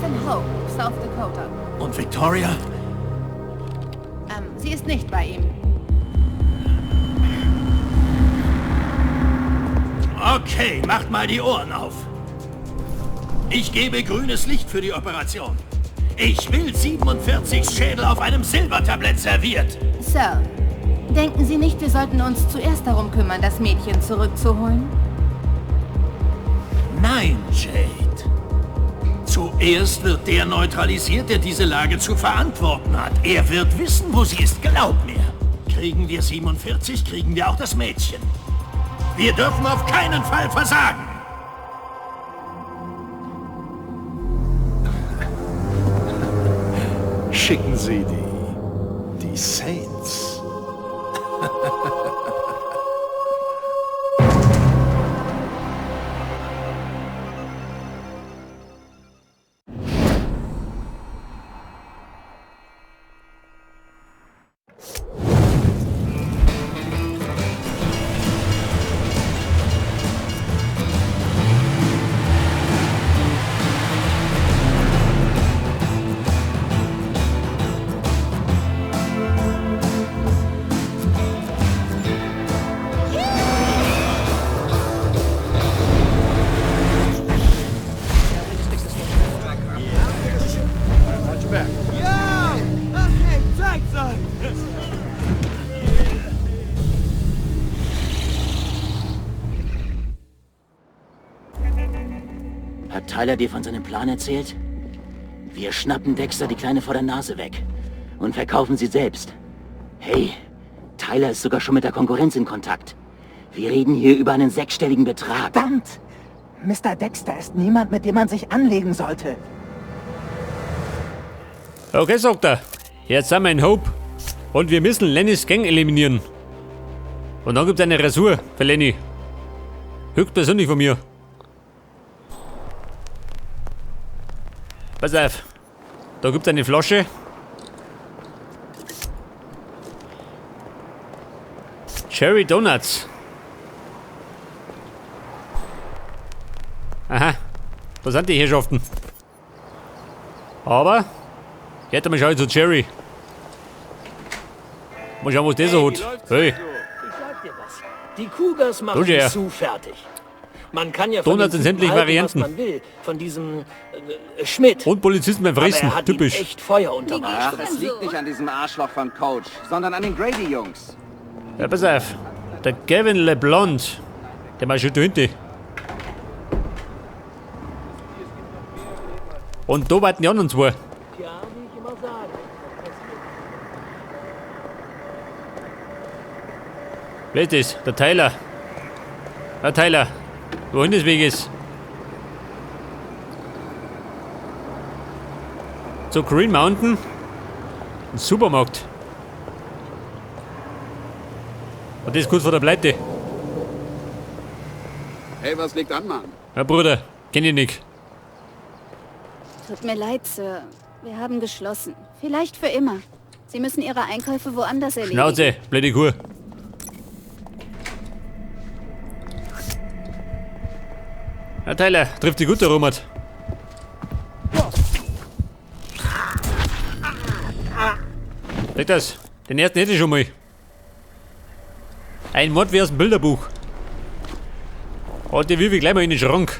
in Hope, South Dakota. Und Victoria? Sie ist nicht bei ihm. Okay, macht mal die Ohren auf. Ich gebe grünes Licht für die Operation. Ich will 47 Schädel auf einem Silbertablett serviert. Sir, denken Sie nicht, wir sollten uns zuerst darum kümmern, das Mädchen zurückzuholen? Nein, Jade. Zuerst wird der neutralisiert, der diese Lage zu verantworten hat. Er wird wissen, wo sie ist, glaub mir. Kriegen wir 47, kriegen wir auch das Mädchen. Wir dürfen auf keinen Fall versagen. Schicken Sie die Saints. Hat Tyler dir von seinem Plan erzählt? Wir schnappen Dexter die Kleine vor der Nase weg und verkaufen sie selbst. Hey, Tyler ist sogar schon mit der Konkurrenz in Kontakt. Wir reden hier über einen sechsstelligen Betrag. Verdammt! Mr. Dexter ist niemand, mit dem man sich anlegen sollte. Okay, sagt er. Jetzt sind wir in Hope. Und wir müssen Lennys Gang eliminieren. Und dann gibt's eine Rasur für Lenny. Höchstpersönlich von mir. Pass auf. Da gibt's eine Flasche. Cherry Donuts. Aha. Da sind die Herrschaften. Aber, jetzt mal schauen zu Jerry. Mal schauen, was der so hat. Hey. Ich sag dir was. Die Cougars machen Roger. die Sue fertig. Man kann ja von Donuts dem in sämtlichen Typen halten, was Varianten. man will. Von diesem Schmidt. Und Polizisten beim Aber Fressen. er hat Typisch. ihm echt Feuer unterm Arsch. Ach, es liegt nicht an diesem Arschloch von Coach, sondern an den Grady-Jungs. Ja, pass auf. Der Gavin LeBlond. Der war schon da hinten. Und da warten die anderen zwei. Ja, wie ich immer sage. Wer ist das? Der Tyler. Der Tyler. Wohin des Weges? Zu Green Mountain. Ein Supermarkt. Und das ist kurz vor der Pleite. Hey, was liegt an, Mann? Ja, Bruder, kenn ich nicht. Tut mir leid, Sir. Wir haben geschlossen. Vielleicht für immer. Sie müssen Ihre Einkäufe woanders erledigen. Schnauze, blöde Kuh. Ja, Tyler, trifft die gut, der Robert. Sag das, den ersten hätte ich schon mal. Ein Mord wie aus dem Bilderbuch. Und die wirf ich gleich mal in den Schrank.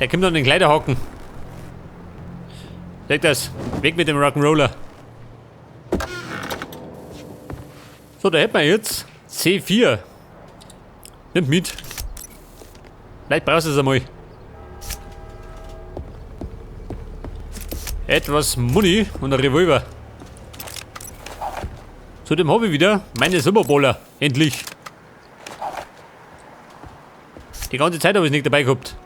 Der kommt an den Kleiderhaken. Sag das, weg mit dem Rock'n'Roller. So, da hätten wir jetzt C4. Nimmt mit. Vielleicht brauchst du es einmal. Etwas Money und ein Revolver. Zudem habe ich wieder meine Sommerballer. Endlich. Die ganze Zeit habe ich es nicht dabei gehabt.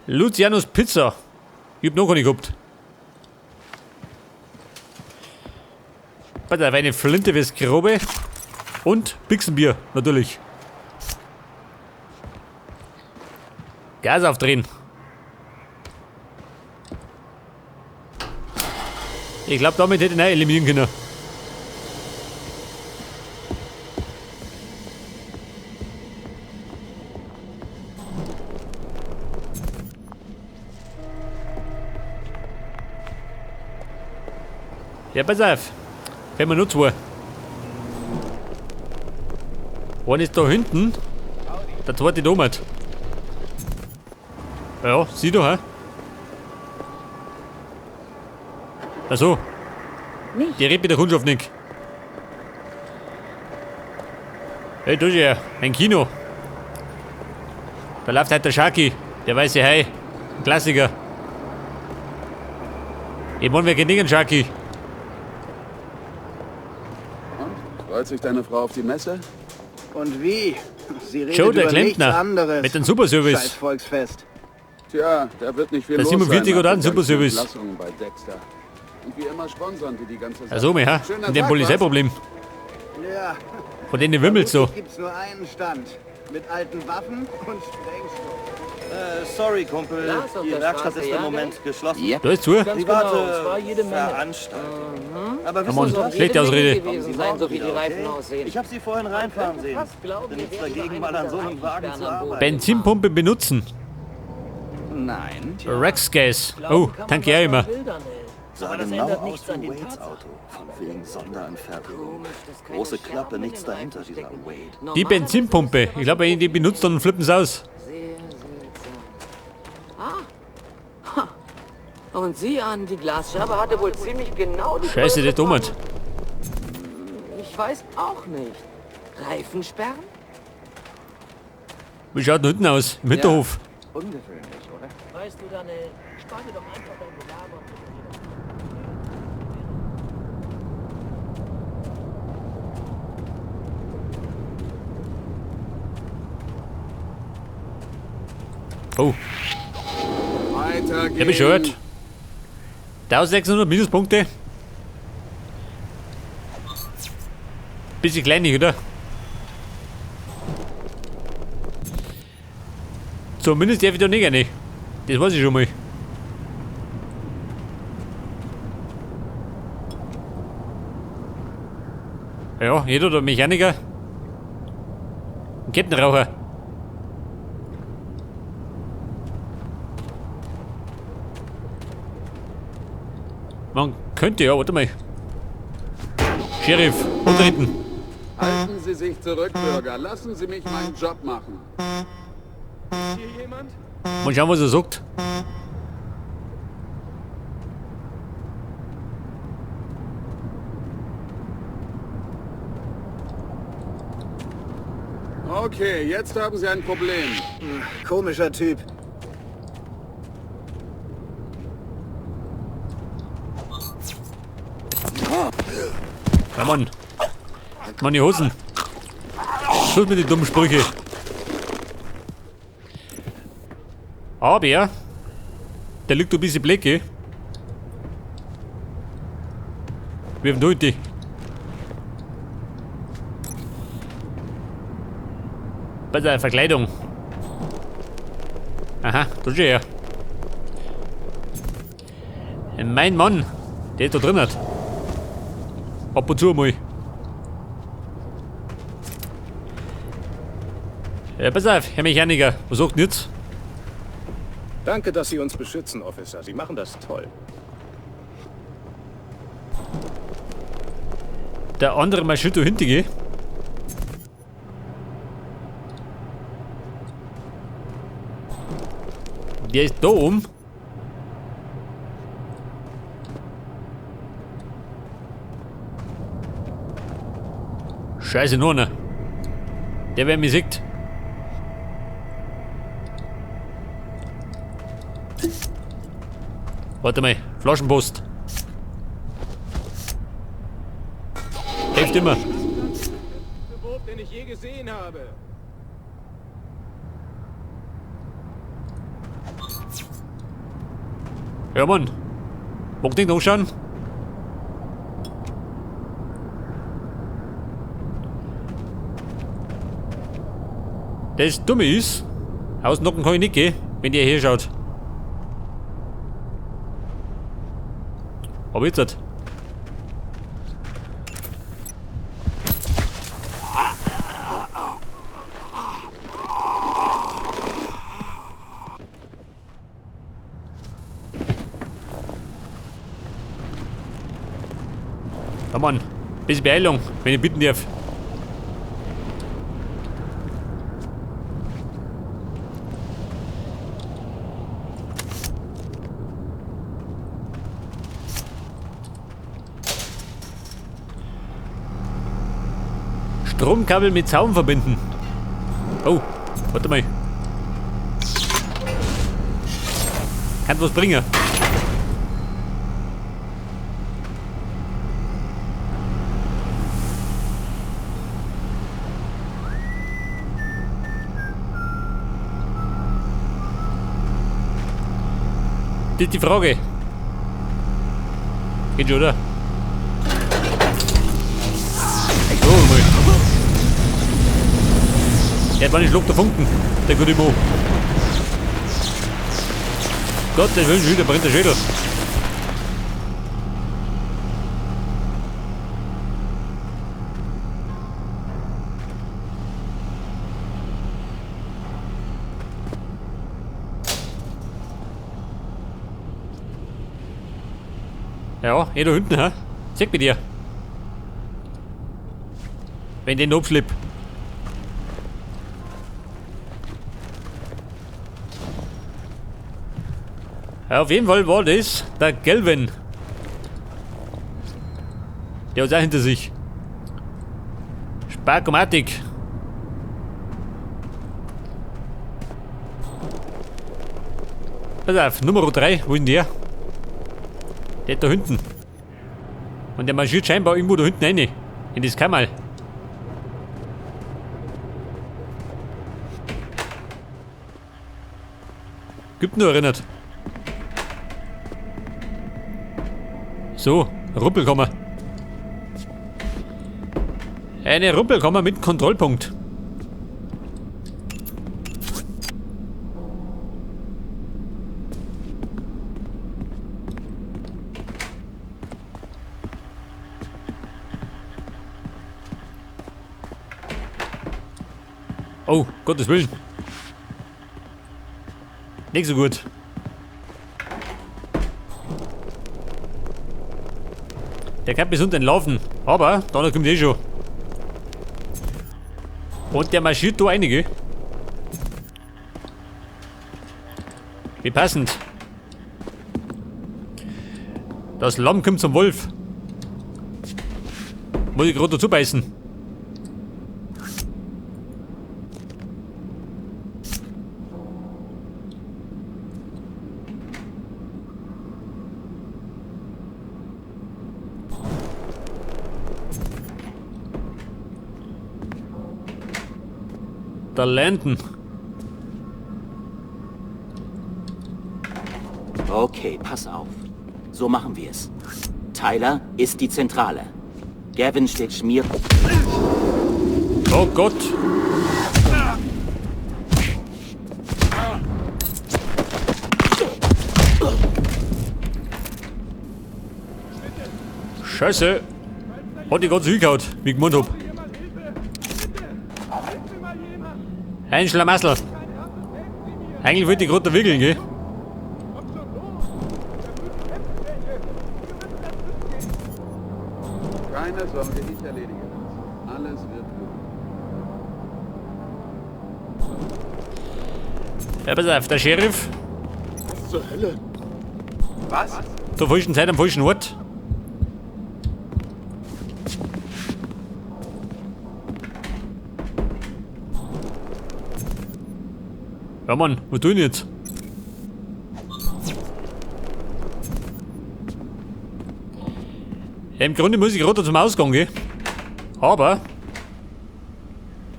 Lucianos Pizza. Ich hab noch keine gehabt. Warte, eine Flinte fürs Grobe. Und Bixenbier, natürlich. Gas aufdrehen. Ich glaub, damit hätte ich ihn auch eliminieren können. Ja, pass auf. Fällt mir nur zwei. Einer ist da hinten. Der zweite da mit. Ja, sieh doch, hä? Ach so. Die redet mit der Kundschaft nicht. Hey, du ja, ein Kino. Da läuft halt der Sharky, der weiße Hai. Ein Klassiker. Ich meine, wir kennen den Sharky. Und? Freut sich deine Frau auf die Messe? Und wie? Sie redet Joe, der über nichts Klempner. anderes. Mit dem Superservice. Scheiß Volksfest. Tja, da wird nicht viel Der los 47 sein oder nach ein den ganzen Superservice. Entlassungen bei Dexter. Und wie immer sponsern die die ganze Sache. Also, ha? Schöner In dem Tag, Polizeiproblem. Ja. Von denen wimmelt's so. Gibt's nur einen Stand. Mit alten Waffen und Sprengstoff. Sorry, Kumpel. Glas auf Die der Werkstatt Straße, ist ja, im Moment geschlossen. Da ist zu. Ganz Private genau, und zwar jede Menge. Veranstaltung. Aber Come wissen on, Sie was? schlechte Ausrede. Kommen Sie gewesen sein, morgen so wie die wieder, Reifen okay? aussehen. Ich habe Sie vorhin reinfahren sehen. fast glauben, Bin wir nichts wären dagegen, über mal einen an so einem dieser Wagen zu Reichensperren am arbeiten. Benzinpumpe benutzen. Nein. Rexgas. Oh, danke auch immer. Sah Aber das genau ändert aus nichts an wie den Wades Tatsachen. Auto. Von wegen Sonderanfertigung. Komisch, dass keine Große Klappe, Scherben nichts in den dahinter, Reifen dieser stecken. Wade. Die Benzinpumpe. Ich glaube, wenn ich die benutzt, dann flippen sie aus. Sehr seltsam. Ah. Ha. Und sieh an, die Glasscherbe hatte wohl ziemlich genau die Scheiße, der Größe von- Dummert. Ich weiß auch nicht. Reifensperren? Wie schaut denn hinten aus? Im Hinterhof. Ungewöhnlich, oder? Weißt du, Daniel, spar dir doch einfach dein Gelaber. Oh, Weiter ich hab mich schon gehört. 1600 Minuspunkte. Bisschen kleinig, oder? Zumindest darf ich da nicht rein. Das weiß ich schon mal. Ja, jeder der Mechaniker. Ein Kettenraucher. Man könnte ja, warte mal. Sheriff, umtreten. Halten Sie sich zurück, Bürger. Lassen Sie mich meinen Job machen. Mal schauen, was er sagt. Okay, jetzt haben Sie ein Problem. Komischer Typ. Ja, Mann. Meine Hosen. Schluss mit den dummen Sprüche. Aber, der liegt ein bisschen Blecke. Wir haben die. Bei der Verkleidung. Aha, da ist er. Mein Mann, der ist da drin hat. Ab und zu mal. Ja, pass auf, Herr Mechaniker, was sagt denn jetzt? Danke, dass Sie uns beschützen, Officer. Sie machen das toll. Der andere marschiert da hinten, gell? Der ist da oben. Scheiße, nur einer. Der, wer mich sieht. Warte mal, Flaschenpost. Hilft immer. Wurf, den ich je gesehen habe. Ja, Mann. Mag nicht nachschauen? Das Dumme ist, ausnocken kann ich nicht gehen, wenn der hier schaut. Aber jetzt halt. Komm on, bisschen Beeilung, wenn ich bitten darf. Stromkabel mit Zaun verbinden. Oh, warte mal. Kann was bringen. Das ist die Frage. Geht schon, oder? So, mal. Der hat mal einen Schluck der Funken, der gute Mo. Gott, der will schon wieder, brennt der Schädel. Ja, eh da hinten, hä? Zeig mir dir. Wenn den abschlepp. Ja, auf jeden Fall war das der Galvin. Der hat's auch hinter sich. Sparkomatik. Pass auf, Nummer 3, wo ist denn der? Der da hinten. Und der marschiert scheinbar irgendwo da hinten rein. In das Kammerl. Gibt nur erinnert. So, Rumpelkammer. Eine Rumpelkammer mit Kontrollpunkt. Oh, Gottes Willen. Nicht so gut. Der kann bis unten laufen, aber da kommt eh schon. Und der marschiert da einige. Wie passend. Das Lamm kommt zum Wolf. Muss ich gerade dazu beißen. Der Landon. Okay, pass auf. So machen wir es. Tyler ist die Zentrale. Gavin steht Schmier. Oh Gott. Scheiße. Hat die ganze hingehauen, wie ich gemeint hab. Ein Schlamassel. Eigentlich wollte ich gerade da wickeln, gell? Keine Sorge, ich erledige das. Alles wird gut. Ja, pass auf, der Sheriff. Was zur Hölle? Was? Zur falschen Zeit am falschen Ort. Ja Mann, was tun jetzt? Ja, im Grunde muss ich runter zum Ausgang gehen. Aber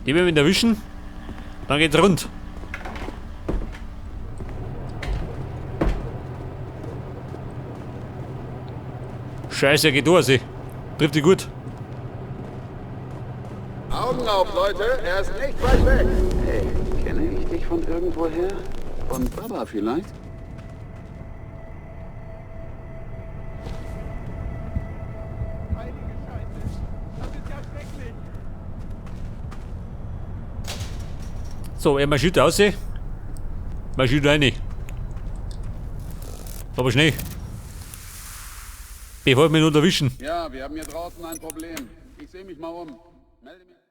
die werden wir erwischen, dann geht's rund. Scheiße, er geht durch, trifft die gut. Augen auf, Leute, er ist nicht weit weg. Hey, kenne ich dich von irgendwoher? Von Baba vielleicht? Heilige Scheiße, das ist ja schrecklich. So, er marschiert raus. Marschiert rein. Aber schnell. Bevor wir ihn erwischen. Ja, wir haben hier draußen ein Problem. Ich sehe mich mal um. Melde mich.